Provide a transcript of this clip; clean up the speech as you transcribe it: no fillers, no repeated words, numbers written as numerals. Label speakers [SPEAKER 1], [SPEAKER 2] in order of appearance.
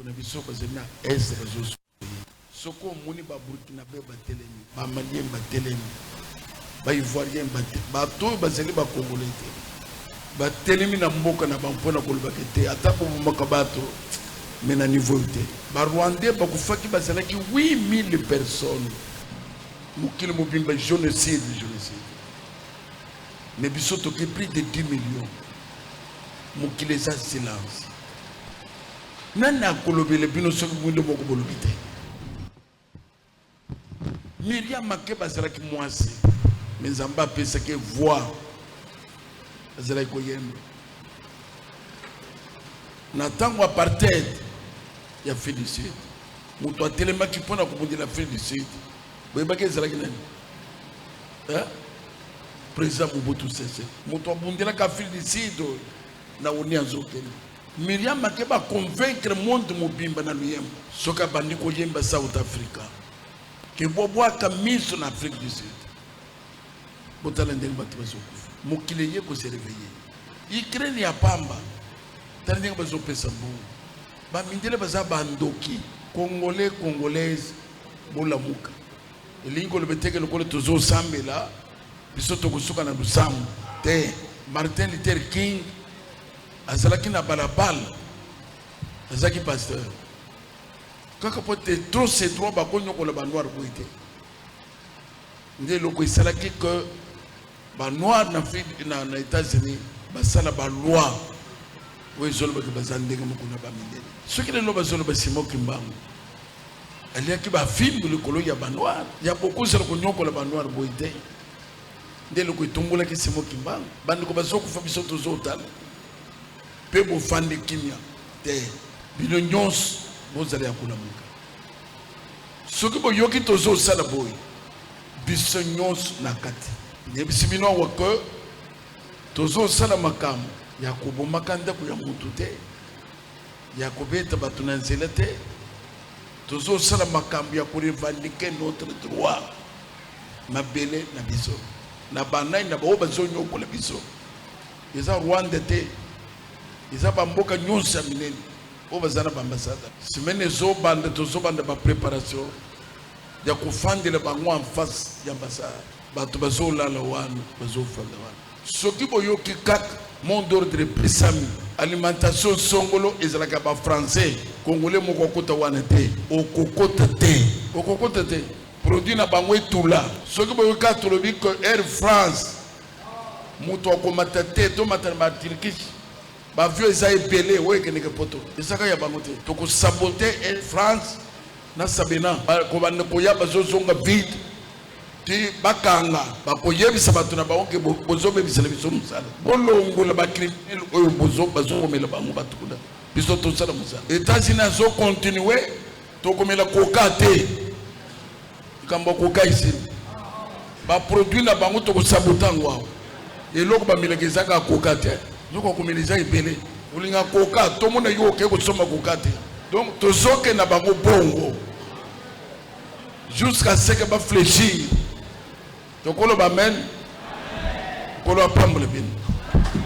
[SPEAKER 1] Bandeko na biso bazali na Est bazo soki omoni ba Burkinabe batelemi, ba Malien batelemi, ba Ivoirien batelemi, bato oyo bazali ba Congolais te batelemi na mboka na bango mpona kolobaka te ata bobomaka bato mais na niveau oyo te. Ba Rwandais bakufaki bazalaki 8000 personnes, mokili mobimba genocide, genocide, mais biso toke plus de 10 millions, mokili eza silence. Nani akolobela bino soki bino moko bolobi te? Miriam Makeba azalaki mwasi, me Nzambe apesaki voix, azalaki koyemba na ntango apartheid ya Afrique du Sud. Moto atelemaki mpo na kobundela Afrique du Sud, boyebaki ezalaki nani? Eh? Président Mobutu Sese, moto abundelaka Afrique du Sud oyo na oni azokende. Miriam Makeba convaincre monde mobimba na luyembo soki abandi koyemba South Africa ke bobwaka miso na Afrique du Sud. Botala ndenge bato bazokufa, mokili eye ko se reveiller. Ukraine ya pamba, tala ndenge bazopesa mbongo. Bamindele baza bandoki. Congolais, Congolaise, bolamuka. Elingi koloba te ke lokola tozosambela biso tokosuka na losambo te. Martin Luther King azalaki na balabala, azalaki pasteur kaka po te trop c'est trop, bakonyokola ba noir boye te. Nde eloko esalaki que ba noir na, na, na États-Unis basala ba loi oyo ezolobaki baza ndenge moko na bamindele. Soki lelo bazoloba Simon Kimbangu aliaki bafimbu likolo ya banoir ya bokozala konyokola banoir boye te, nde eloko etombolaki Simon Kimbangu. Bandeko bazokufa, biso tozotala mpe bofandi kimia te. Bino nyonso bozala ya kolamuka. Soki boyoki tozosala boye, biso nyonso na kati. Nayebisi bino awa ke tozosala makambo ya kobomaka ndako ya mutu te, ya kobeta bato na nzela te. Tozosala makambo ya korevendiquer notre droit, mabele na biso na banani na baoyo bazonyokola biso. Eza Rwanda te, eza bamboka nyonso ya minene oyo baza na baambassade. Semaine ezobanda, tozobanda bapreparation ya kofandela bango en face ya ambassade. Bato bazolala wana, bazofanda wana. Soki boyoki kaka mot d'ordre epesami, alimentation songolo ezalaka ba français, congolais moko akota wana te, okokota te, okokota te. Produit na bango etula. Soki boyoki kaka tolobi que Air France moto akomata te, tomata na ba Turkish, ba avion eza ebele oyo ekendeke poto, ezaka ya bango te. Tokosabote Air France na Sabena, bakobanda koya bazozonga vide ti bakanga, bakoyebisa bato na bango ke bozobebisela biso mosala, bolongola bacriminel oyo bazokomela bango bato kuna, biso tosala mosala. États-Unis azokontinue, tokomela koka te, likambo ya koka esili, baproduit na bango tokosabota yango awa. Eloko bamelaka eza kaka koka te, eloko komela eza ebele. Olinga koka, tomona yo okei kosomba koka te. Donc tozokenda bango bongo jusqu'à ce que bafléchir. Tokoloba amen. Nkolo apambola bino.